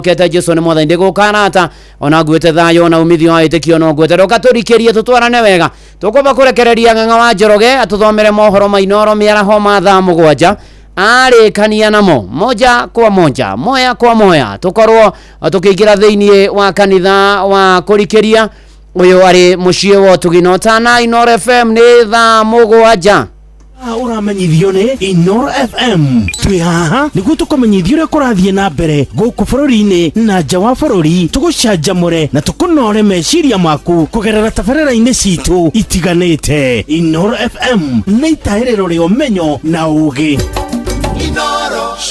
Ndĩhokete Jesu nĩ mwathani, ndĩgũkarata ona nguĩte thayũ na umithio wa wĩtĩkio no nguĩte. Ndoka tũrikĩrie tũtwarane wega, tũkwamba kũrekereria Ng'ang'a wa Njoroge atũthomere mohoro ma Inooro mĩaraho ma thaa 7 arĩkania namo moja kwa moja, moya kwa moya, tũkorwo tũkĩingĩra thĩinĩ wa kanitha wa kũrikĩria ũyũ arĩ mũciĩ wa ũtugi na ũtana. Inooro FM nĩ thaa 7. Ũramenyithio nĩ Inoro FM. Twĩ haha nĩguo tũkũmenyithia ũrĩa kũrathiĩ na mbere gũkũ bũrũri-inĩ na nja wa bũrũri, tũgũcanjamũre na tũkũnore meciria maku kũgerera tabarĩra-inĩ citũ itiganĩte. Inoro FM nĩ itahĩrĩro rĩa ũmenyo na ũgĩ.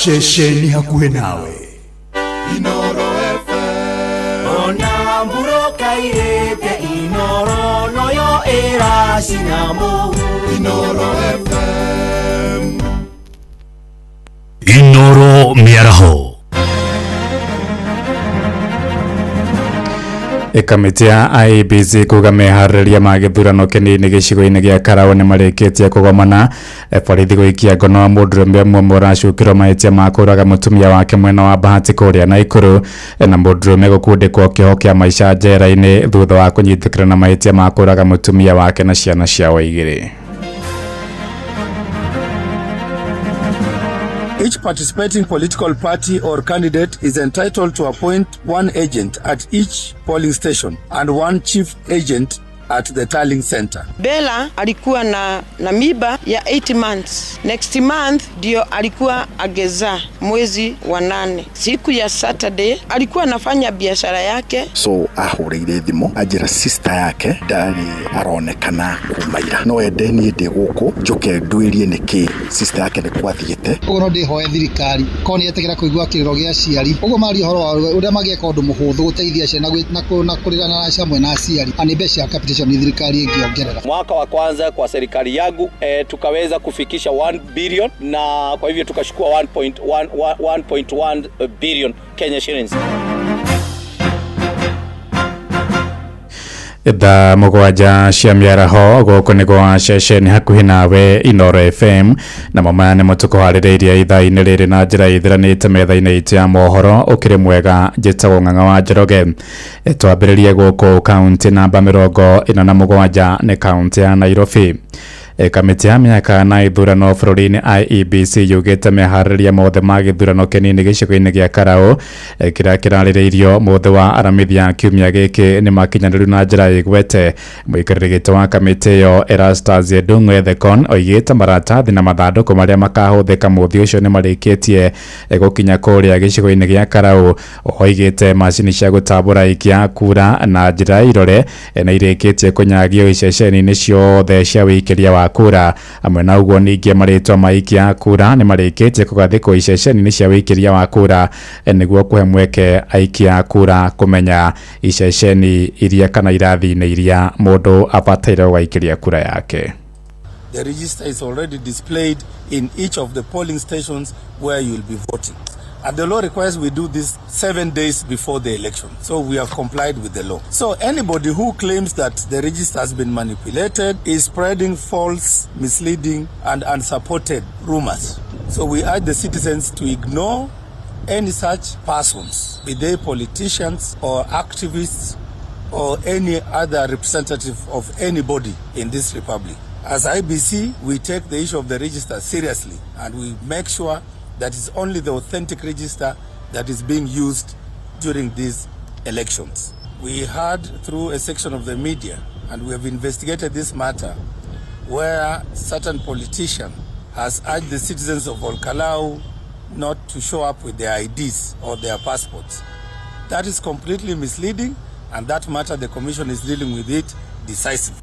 Ceceni hakuhĩ nawe. Inoro FM. Ona mburoka irĩte Inoro noyo ĩracina mũhu. Inoro FM. Inoro mĩaraho. Kamĩtĩ ya IEBC kuga meharĩrĩria ma gĩthurano kĩnini gĩcigo-inĩ gĩa Karau nĩ marĩkĩtie kũgomana. Borithi gũikia ngono wa mũndũrũme ũmwe ũracukĩrwo mahĩtia ma kũraga mũtumia wake mwena wa Bahati kũrĩa Naikuru, na mũndũrũme gũkundĩkwo kĩoho kĩa maica njera-inĩ thutha wa kũnyitĩkana na mahĩtia ma kũraga mũtumia wake na ciana ciao igĩrĩ. Each participating political party or candidate is entitled to appoint one agent at each polling station and one chief agent at the tallying center. Bella alikuwa na mimba ya 8 months. Next month ndio alikuwa agezaa mwezi wa 8. Siku ya Saturday alikuwa anafanya biashara yake. So ahũrĩire thimũ anjĩra sister yake ndarĩ aronekana kuma ira, no ende niĩ ndĩ gũkũ njũke nduĩrie nĩkĩ sister yake nĩ kwathiĩte. Ũguo no ndĩhoe thirikari korwo nĩ etĩkĩra kũigua kĩrĩro gĩa aciari, ũguo maria ũhoro wa ũrĩa mangĩka ũndũ mũhũthũ gũteithia ciana na kũrĩra na hamwe na aciari, na nĩ mbeca cia capitation ni thirikari ĩngĩongerera. Mwaka wa kwanza kwa serikali yangu tukaweza kufikisha 1 billion, na kwa hivyo tukachukua 1.1 billion Kenya shillings. Thaa 7 cia mĩaraho gũkũ nĩ gwa ceceni hakuhĩ nawe Inoro FM, namo maya nĩmo tũkũharĩrĩirie ithaa-inĩ rĩrĩ na njĩra ĩthiranĩte metha-inĩ itũ ya mohoro. Ũkĩrĩ mwega, njĩtagwo Ng'ang'a wa Njoroge. Twambĩrĩrie gũkũ kaunti namba 47 nĩ kaunti ya Nairobi. Kamĩtĩ ya mĩaka na ithurano bũrũri-inĩ IEBC yugĩte meharĩrĩria mothe ma gĩthurano kĩnini gĩcigo-inĩ gĩa Karau kĩrĩa kĩrarĩrĩirio mũthĩ wa Aramithi ya kiumia gĩkĩ nĩ makinyanĩru na njĩra ĩgwete. Mũikarĩri gĩtĩ wa kamĩtĩ ĩyo Erastus Ndung'u Ethekon oigĩte maratathi na mathandũkũ marĩa makahũthĩka mũthĩ ũcio nĩ marĩkĩtie gũkinya kũrĩa gĩcigo-inĩ gĩa Karau. Oigĩte macini cia gũtambũra aikia a kura na njĩra ya irore nĩ irĩkĩtie kũnyagio iceceni-inĩ ciothe cia wĩikĩria wa kura. Hamwe na ũguo ningĩ marĩtwa ma aikia a kura nĩ marĩkĩtie kũgathĩkwo iceceni-inĩ cia wĩikĩria wa kura nĩguo kũhe mweke aikia a kura kũmenya iceceni iria kana irathi-inĩ iria mũndũ abataire gũgaikĩria kura yake. The register is already displayed in each of the polling stations where you will be voting. And the law requires we do this 7 days before the election. So we have complied with the law. So anybody who claims that the register has been manipulated is spreading false, misleading, and unsupported rumors. So we urge the citizens to ignore any such persons, be they politicians or activists or any other representative of anybody in this republic. As IBC, we take the issue of the register seriously, and we make sure that it's only the authentic register that is being used during these elections. We heard through a section of the media, and we have investigated this matter, where certain politician has urged the citizens of Olkalou not to show up with their IDs or their passports. That is completely misleading, and that matter the Commission is dealing with it decisively.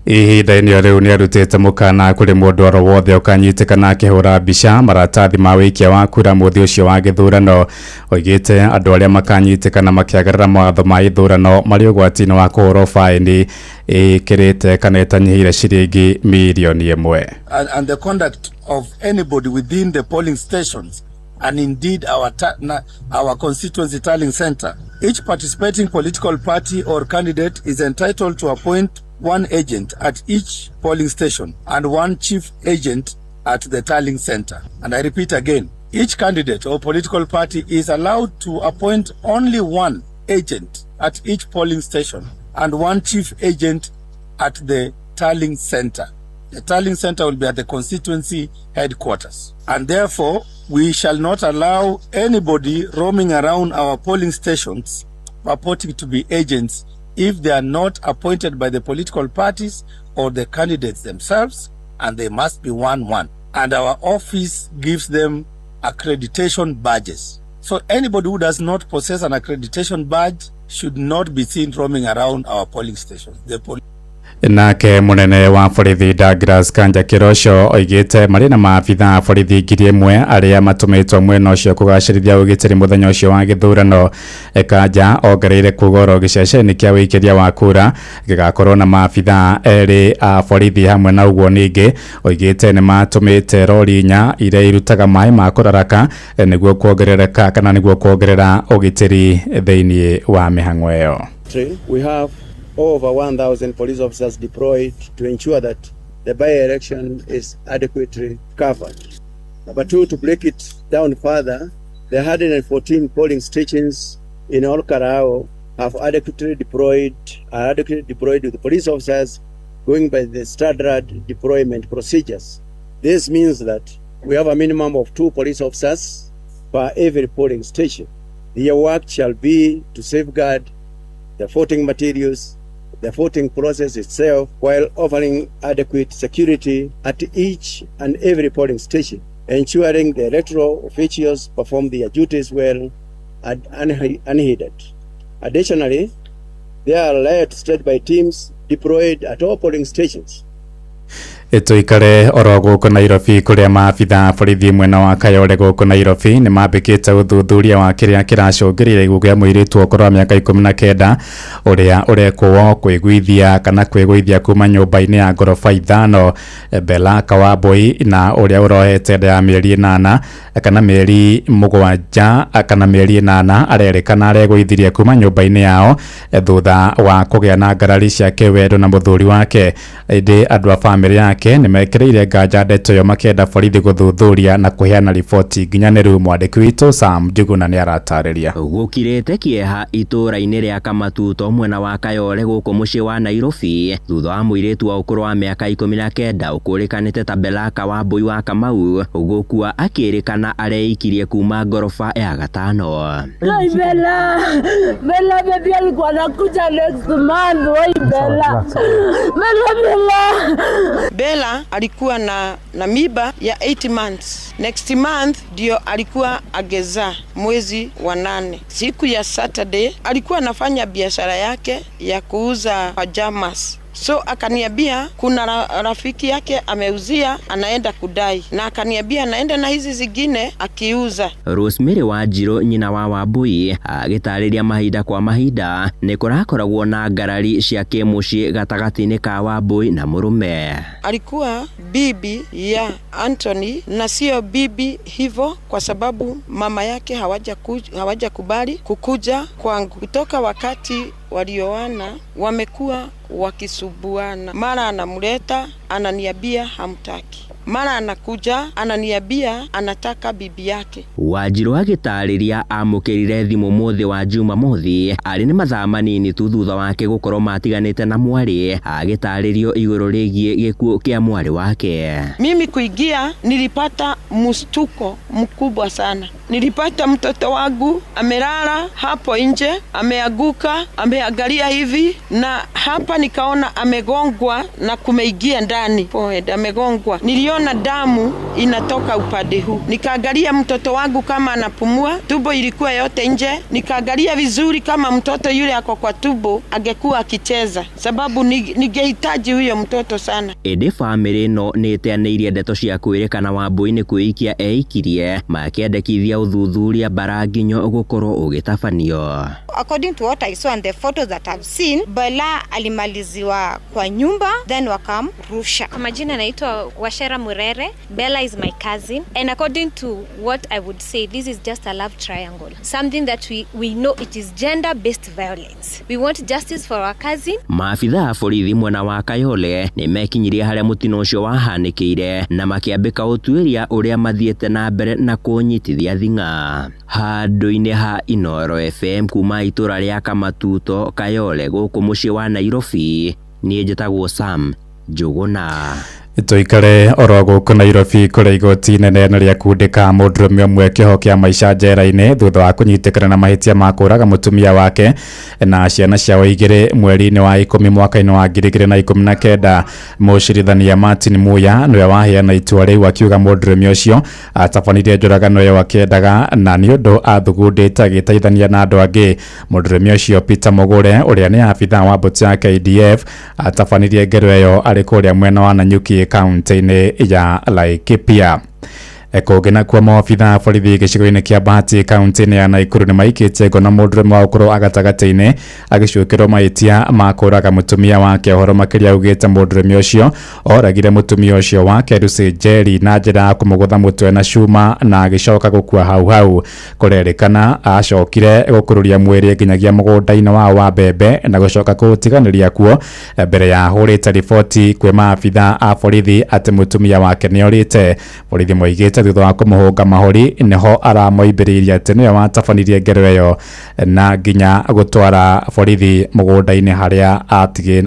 Ihinda-inĩ o rĩu nĩ arutĩte mũkana kũrĩ mũndũ oro wothe ũkanyitĩkana akĩhũra mbica maratathi ma wĩikia wa kura mũthĩ ũcio wa gĩthurano. Oigĩte andũ arĩa makanyitĩkana makĩagarara mawatho ma ithurano marĩ ũgwati-inĩ wa kũhũrwo baĩni ĩkĩrĩte kana ĩtanyihĩire ciringi mirioni 1. And the conduct of anybody within the polling stations and indeed our constituency tallying center. Each participating political party or candidate is entitled to appoint one agent at each polling station and one chief agent at the tallying center. And I repeat again, Each candidate or political party is allowed to appoint only one agent at each polling station and one chief agent at the tallying center. The tallying center will be at the constituency headquarters. And therefore, we shall not allow anybody roaming around our polling stations purporting to be agents if they are not appointed by the political parties or the candidates themselves, and they must be 1-1. And our office gives them accreditation badges. So anybody who does not possess an accreditation badge should not be seen roaming around our polling stations. The Nake munene wa borithi Douglas Kanja Kiroco oigite marĩ na maabitha a borithi 1000 arĩa matũmĩtwo mwena ũcio kũgacĩrithia ũgitĩri mũthenya ũcio wa gĩthurano. Kanja ongereire kuga oro gĩceceni kĩa wĩikĩria wa kura gĩgakorwo na maabitha erĩ a borithi hamwe na ũguo ningĩ oigĩte nĩ matũmĩte rori 4 iria irutaga maĩ ma kũraraka nĩguo kuongerereka kana nĩguo kuongerera ũgitĩri thĩinĩ wa mĩhang'o ĩyo. We have over 1,000 police officers deployed to ensure that the by-election is adequately covered. Number two, to break it down further, the 114 polling stations in Ol Kalou have adequately deployed, are adequately deployed with police officers going by the standard deployment procedures. This means that we have a minimum of 2 police officers per every polling station. Their work shall be to safeguard the voting materials, the voting process itself, while offering adequate security at each and every polling station, ensuring the electoral officials perform their duties well and unhindered. Additionally, there are alert standby teams deployed at all polling stations. Tuikare oro gũkũ Nairobi kũrĩa maabitha a borithi mwena wa Kayole gũkũ Nairobi nĩ mambĩkĩte ũthuthuria wa kĩrĩa kĩracũngĩrĩria gĩkuũ kĩa mũirĩtu ũkũrũ wa mĩaka 19 ũrĩa ũrekwo kwĩguithia kana kwĩgũithia kuma nyũmba-inĩ ya ngoroba 5 Bella Kawambui na ũrĩa ũrohete nda ya mĩeri 8 kana mĩeri 7 kana mĩeri 8 arerĩkana aregũithirie kuma nyũmba-inĩ yao thutha wa kũgĩa na ngarari cia kĩwendo na mũthuri wake. Ĩndĩ andũ a bamĩrĩ yake nĩ mekĩrĩire nganja ndeto ĩyo makĩenda borithi gũthuthuria na kũheana riboti nginyanĩru. Mwandĩki witũ Sam Njuguna nĩ aratarĩria. Gũkirĩte kĩeha itũũra-inĩ rĩa Kamatuto mwena wa Kayole gũkũ mũciĩ wa Nairobi thutha wa mũirĩtu wa ũkũrũ wa mĩaka 19 ũkũrĩkanĩte ta Bella Kawambui wa Kamau gũkua akĩrĩkana areikirie kuma ngoroba ya 5. Bella, Bella baby alikuwa anakuja next month. Oi Bella, Bella, Bella. Bella alikuwa na miba ya 8 months. Next month ndio alikuwa ageza mwezi wa 8. Siku ya Saturday alikuwa anafanya biashara yake ya kuuza pajamas. So akaniambia kuna rafiki yake ameuzia anaenda kudai, na akaniambia anaenda na hizi zingine akiuza. Rosemary Wanjiru nyina wa Wambui agĩtarĩria mahinda kwa mahinda nĩ kũrakoragwo na ngarari cia kĩmũciĩ gatagatĩ-inĩ ka Wambui na mũrũme. Alikuwa bibi ya Anthony na sio bibi hivyo kwa sababu mama yake hawajakubali kukuja kwangu. Kutoka wakati walioana wamekuwa wakisubuana. Mara anamleta ananiambia hamtaki, mara anakuja ananiambia anataka bibi yake. Wanjiru agĩtarĩria amũkĩrire thimũ mũthĩ wa Jumamothi arĩ nĩ mathaa manini tu thutha wake gũkorwo matiganĩte na mwarĩ agĩtarĩrio igũrũ rĩgiĩ gĩkuũ kĩa mwarĩ wake. Mimi kuingia nilipata mshtuko mkubwa sana. Nilipata mtoto wangu amelala hapo nje, ameanguka, ameangalia hivi na hapa nikaona amegongwa na kumeingia ndani. Forehead amegongwa. Niliona damu inatoka upande huu. Nikaangalia mtoto wangu kama anapumua, tumbo ilikuwa yote nje. Nikaangalia vizuri kama mtoto yule ako kwa tumbo angekuwa akicheza, sababu ningehitaji huyo mtoto sana. Ĩndĩ bamĩrĩ ĩno nĩ ĩteanĩirie ndeto cia kwĩrĩkana Wambui nĩ kwĩikia eikirie makĩendekithia ũthuthuria bara nginyo gũkorwo ũgĩtabanio. According to what I saw and the photos that I've seen, Bella alimaliziwa kwa nyumba then wakamrusha. Kwa majina naitwa Washera Murere. Bella is my cousin. And according to what I would say, this is just a love triangle. Something that we know it is gender-based violence. We want justice for our cousin. Maabithaa a borithi mwena wa Kayole nĩmekinyirie harĩa mũtino ũcio wahanĩkĩire na makĩambĩka ũtuĩria ũrĩa mathiĩte na mbere na kũnyitithia thing'a. Handũ-inĩ ha Inooro FM kuma itũra rĩa Kamatuto Kayole gũkũ mũciĩ wa Nairobi, niĩ njĩtagwo Sam Njũgũna. Tuikare oro gũkũ Nairobi kũrĩa igoti inene na rĩa kundĩka mũndũrũme ũmwe kĩoho kĩa maica njera-inĩ thutha wa kũnyitĩkana na mahĩtia ma kũũraga mũtumia wake na ciana ciao igĩrĩ mweri-inĩ wa 10 mwaka-inĩ wa 2019. Mũcirithania Martin Muya nĩwe waheana itua rĩu akiuga mũndũrũme ũcio atabanirie njũragano ĩyo akĩendaga na nĩ ũndũ athugundĩte agĩteithania na andũ angĩ. Mũndũrũme ũcio Peter Mugure ũrĩa nĩ abithaa wa mbũtũ ya KDF atabanirie ngero ĩyo arĩ kũrĩa mwena wa Nanyuki kaunti-inĩ ya Laikipia. Kũngĩ nakuo maobithaa a borithi gĩcigo-inĩ kĩa Bahati kaunti-inĩ ya Nakuru nĩmaikĩtie ngono mũndũrũme wa ũkũrũ wa gatagatĩ-inĩ agĩcukĩrwo mahĩtia ma kũũraga mũtumia wake. Ũhoro makĩria augĩte mũndũrũme ũcio oragire mũtumia ũcio wake Lucy Njeri na njĩra ya kũmũgũtha mũtwe na cuma na agĩcoka gũkua hau hau. Kũrerĩkana acokire gũkururia mwĩrĩ nginyagia mũgũnda-inĩ wao wa mbembe na gũcoka kũũtiganĩria kuo mbere ya ahũrĩte riboti kwĩ maabithaa a borithi atĩ mũtumia wake nĩorĩte. Borithi moigĩte thutha wa kũmũhũnga mahũri nĩho aramoimbĩrĩirie atĩ nĩwe watabanirie ngero ĩyo na nginya gũtwara borithi mũgũnda-inĩ harĩa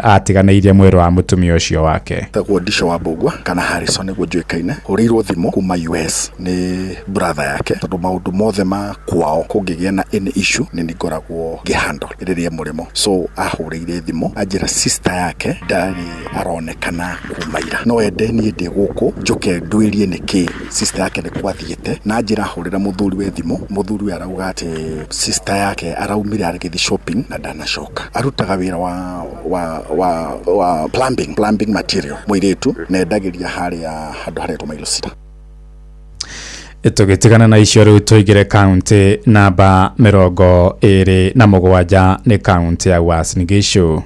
atiganĩirie mwĩrĩ wa mũtumia ũcio wake. Tagwo Ndisho wa Mbũgua kana Harrison nĩguo njũĩkaine, hũrĩirwo thimũ kuma US nĩ brother yake tondũ maũndũ mothe ma kwao kũngĩgĩa na any issue nĩ niĩ ngoragwo ngĩhandle rĩrĩa mũrĩmo. So ahũrĩire thimũ anjĩra sister yake ndarĩ aronekana kuma ira, no ende niĩ ndĩ gũkũ njũke nduĩrie nĩkĩ sister yake nĩ kwathiĩte, na njĩra ahũrĩra mũthuri we thimũ, mũthuri we arauga atĩ sister yake araumire agĩthiĩ shopping na ndanacoka. Arutaga wĩra wa plumbing material mũirĩtu na endagĩria harĩa handũ haretwo Mailo Sita. Tũgĩtigana na icio rĩu tũingĩre kaunti namba 27 nĩ kaunti ya Uasin Gishu.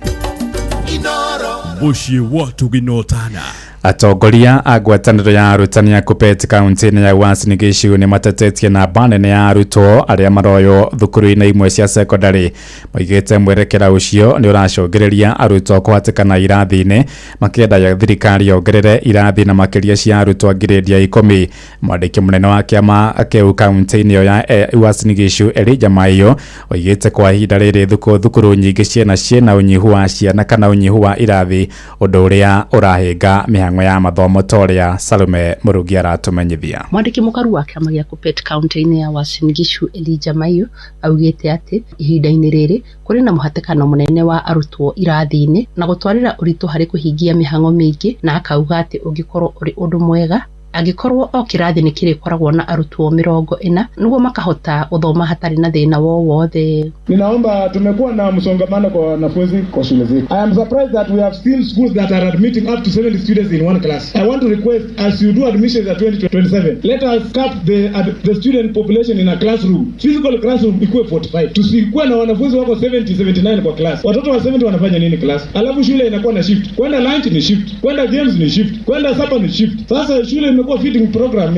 Mũciĩ wa tũginotana. Atongoria a ngwatanĩro ya arutani a Kuppet kaunti-inĩ ya Uasin Gishu nĩ matetetie namba nene ya arutwo arĩa maroywo thukuru-inĩ imwe cia sekondari. Moigĩte mwerekera ũcio nĩ ũracũngĩrĩria arutwo kũhatĩkana irathi-inĩ makĩenda thirikari yongerere irathi na makĩria cia arutwo ngirĩndi ya 10. Mwandĩki mũnene wa kĩama kĩu kaunti-inĩ ĩyo ya Uasin Gishu Elijah Maiyo oigĩte kwa ihinda rĩrĩ thukuru nyingĩ ciĩna ũnyihu wa ciana kana ũnyihu wa irathi, ũndũ ũrĩa ũrahĩnga mĩhang'o ya mathomo ta ũrĩa Salome Mũrugi aratũmenyithia. Mwandĩki mũkaru wa kĩama gĩa Kuppet kaunti-inĩ ya Uasin Gishu Elijah Maiyo augĩte atĩ ihinda-inĩ rĩrĩ kũrĩ na mũhatĩkano mũnene wa arutwo irathi-inĩ na gũtwarĩra ũritũ harĩ kũhingia mĩhang'o mĩingĩ, na akauga atĩ ũngĩkorwo ũrĩ ũndũ mwega angĩkorwo o kĩrathi nĩ kĩrĩkoragwo na arutwo 40 nĩguo makahota gũthoma hatarĩ na thĩna wowothe. Ninaomba, tumekuwa na msongamano kwa wanafunzi kwa shule zetu. I am surprised that we have still schools that are admitting up to 70 students in one class. I want to request, as you do admissions at 2027, let us cap the student population in a classroom. Physical classroom ikuwe 45. Tusikuwe na wanafunzi wako 70, 79 kwa class. Watoto wa 70 wanafanya nini class? Alafu shule inakuwa na shift. Kwenda lunch ni shift. Kwenda games ni shift. Kwenda supper ni shift. Sasa shule imekuwa feeding program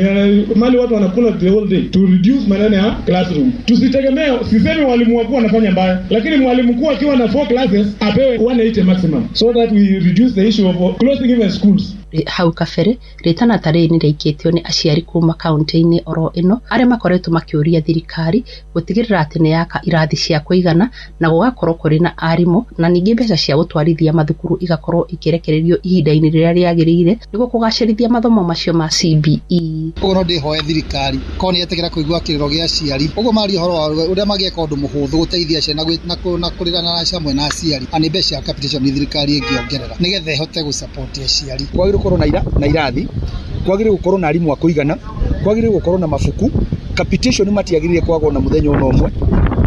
mali watu wanakula the whole day, to reduce maneno ya classroom. Tusitegemee, sisemi walimu wakuu wanafanya mbaya, lakini mwalimu mkuu akiwa na 4 classes apewe 180 maximum, so that we reduce the issue of closing even schools. Hau kabere rĩtana ta rĩrĩ nĩrĩikĩtio nĩ aciari kuma kaunti-inĩ oro ĩno arĩa makoretwo makĩũria thirikari gũtigĩrĩra atĩ nĩ yaka irathi cia kũigana na gũgakorwo kũrĩ na arimũ, na ningĩ mbeca cia gũtwarithia mathukuru igakorwo ikĩrekererio ihinda-inĩ rĩrĩa rĩagĩrĩire nĩguo kũgacĩrithia mathomo macio ma CBE. Ũguo no ndĩhoe thirikari korwo nĩ yetĩkĩra kũigua kĩrĩro gĩa aciari, ũguo maria ũhoro wa ũrĩa mangĩeka ũndũ mũhũthũ gũteithia ciana na kũrĩra na hamwe na aciari, na nĩ mbeca cia capitation thirikari ĩngĩongerera nĩgetha ĩhote gũsupport aciari. Kwagĩrĩirwo gũkorwo na irathi, kwagĩrĩirwo gũkorwo na arimũ a kũigana, kwagĩrĩirwo gũkorwo na mabuku. Capitation matiagĩrĩire kwagwo na mũthenya ona ũmwe.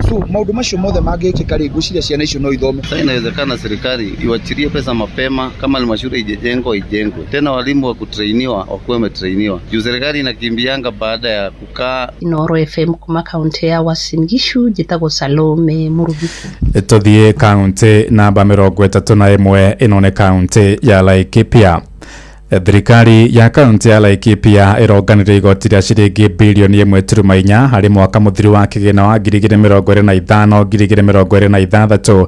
So maũndũ macio mothe mangĩkĩka rĩ, ngwĩciria ciana icio no ithome. Sasa inawezekana serikali iwachilie pesa mapema, kama halmashauri ijejengwa ijengwe tena, walimu wa kutrainiwa wakuwe wametrainiwa, juu serikali inakimbianga baada ya kukaa. Inooro FM kuma kaunti ya Uasin Gishu, njĩtagwo Salome Murugi. Tuthiĩ kaunti namba 31, ĩno nĩ kaunti ya Laikipia. Thirikari ya kaunti ya Laikipia ĩronganirie igoti rĩa ciringi bilioni 1.4 harĩ mwaka mũthiru wa kĩgĩna wa 2025 2026.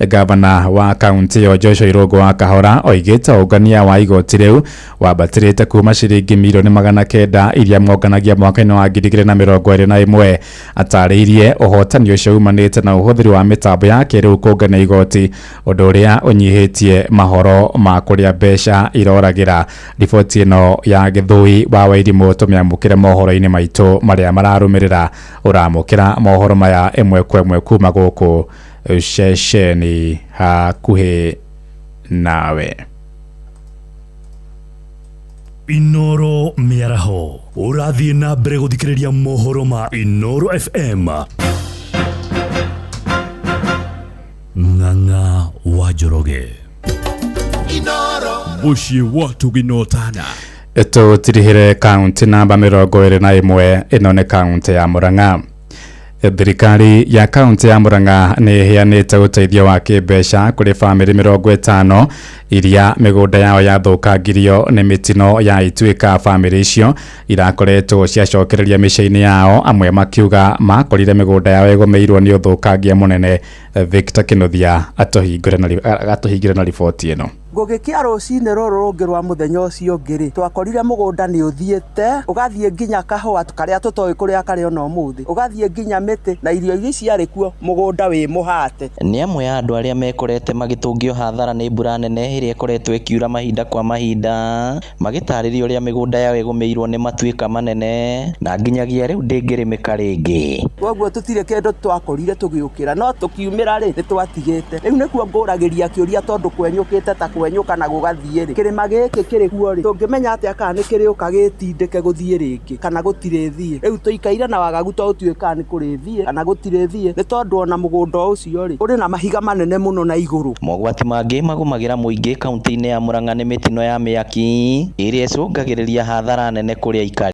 Gavana wa kaunti ĩyo Joshua Irũngũ wa Kahora oigĩte ũngania wa igoti rĩu wambatĩrĩte kuma ciringi milioni 900 iria monganagia mwaka-inĩ wa 2021. Atarĩirie ũhotani ũcio umanĩte na ũhũthĩri wa mĩtambo ya kĩrĩu kũngania igoti, ũndũ ũrĩa ũnyihĩtie mahoro ma kũrĩa mbeca iroragĩra. Riboti ĩno ya Gĩthũi wa Wairimũ tũmĩamũkĩre mohoro-inĩ maitũ marĩa mararũmĩrĩra. Ũramũkĩra mohoro maya ĩmwe kwa ĩmwe kuma gũkũ ceceni hakuhĩ nawe. Inooro Mĩaraho ũrathiĩ na mbere gũthikĩrĩria mohoro ma Inooro FM. Ng'ang'a wa Njoroge. Mũciĩ wa tũginotana. Tũtirihĩre kaunti namba 21, ĩno nĩ kaunti ya Murang'a. Thirikari ya kaunti ya Murang'a nĩ ĩheanĩte ũteithio wa kĩmbeca kũrĩ bamĩrĩ 50 iria mĩgũnda yao yathũkangirio nĩ mĩtino ya ituĩka. Bamĩrĩ icio irakoretwo ciacokereria mĩciĩ-inĩ yao, amwe makiuga makorire mĩgũnda yao ĩgũmĩirwo nĩ ũthũkangia mũnene. Victor Kinuthia atũhingĩre na riboti ĩno. Ngũgĩkia rũcinĩ rũrũ rũngĩ rwa mũthenya ũcio ũngĩ rĩ, twakorire mũgũnda nĩ ũthiĩte ũgathiĩ nginya kahũa karĩa tũtoĩ kũrĩa karĩ ona ũmũthĩ, ũgathiĩ nginya mĩtĩ na irio iria ciarĩ kuo, mũgũnda wĩ mũhate. Nĩ amwe a andũ arĩa mekorete magĩtũngio hathara nĩ mbura nene ĩrĩa ĩkoretwo ĩkiura mahinda kwa mahinda, magĩtarĩria ũrĩa mĩgũnda yao ĩgũmĩirwo nĩ matuĩka manene na nginyagia rĩu ndĩngĩrĩmĩka rĩngĩ. Koguo tũtirĩ kĩndũ twakorire tũgĩũkĩra, no tũkiumĩra rĩ nĩ twatigĩte. Rĩu nĩkuo ngũragĩria kĩũria tondũ kwenyũkĩte ta kwenyũka na gũgathiĩ rĩ, kĩrĩma gĩkĩ kĩrĩ kuo rĩ, tũngĩmenya atĩa kana nĩ kĩrĩũka gĩtindĩke gũthiĩ rĩngĩ kana gũtirĩthiĩ. Rĩu tũikaire na wagagu to ũtuĩkaga nĩ kũrĩthiĩ kana gũtirĩthiĩ, nĩ tondũ ona mũgũnda ũcio rĩ ũrĩ na mahiga manene mũno na igũrũ. Mogwati mangĩ magũmagĩra mũingĩ kaunti-inĩ ya Murang'a nĩ mĩtino ya mĩaki ĩrĩa ĩcũngagĩrĩria hathara nene kũrĩ aikari.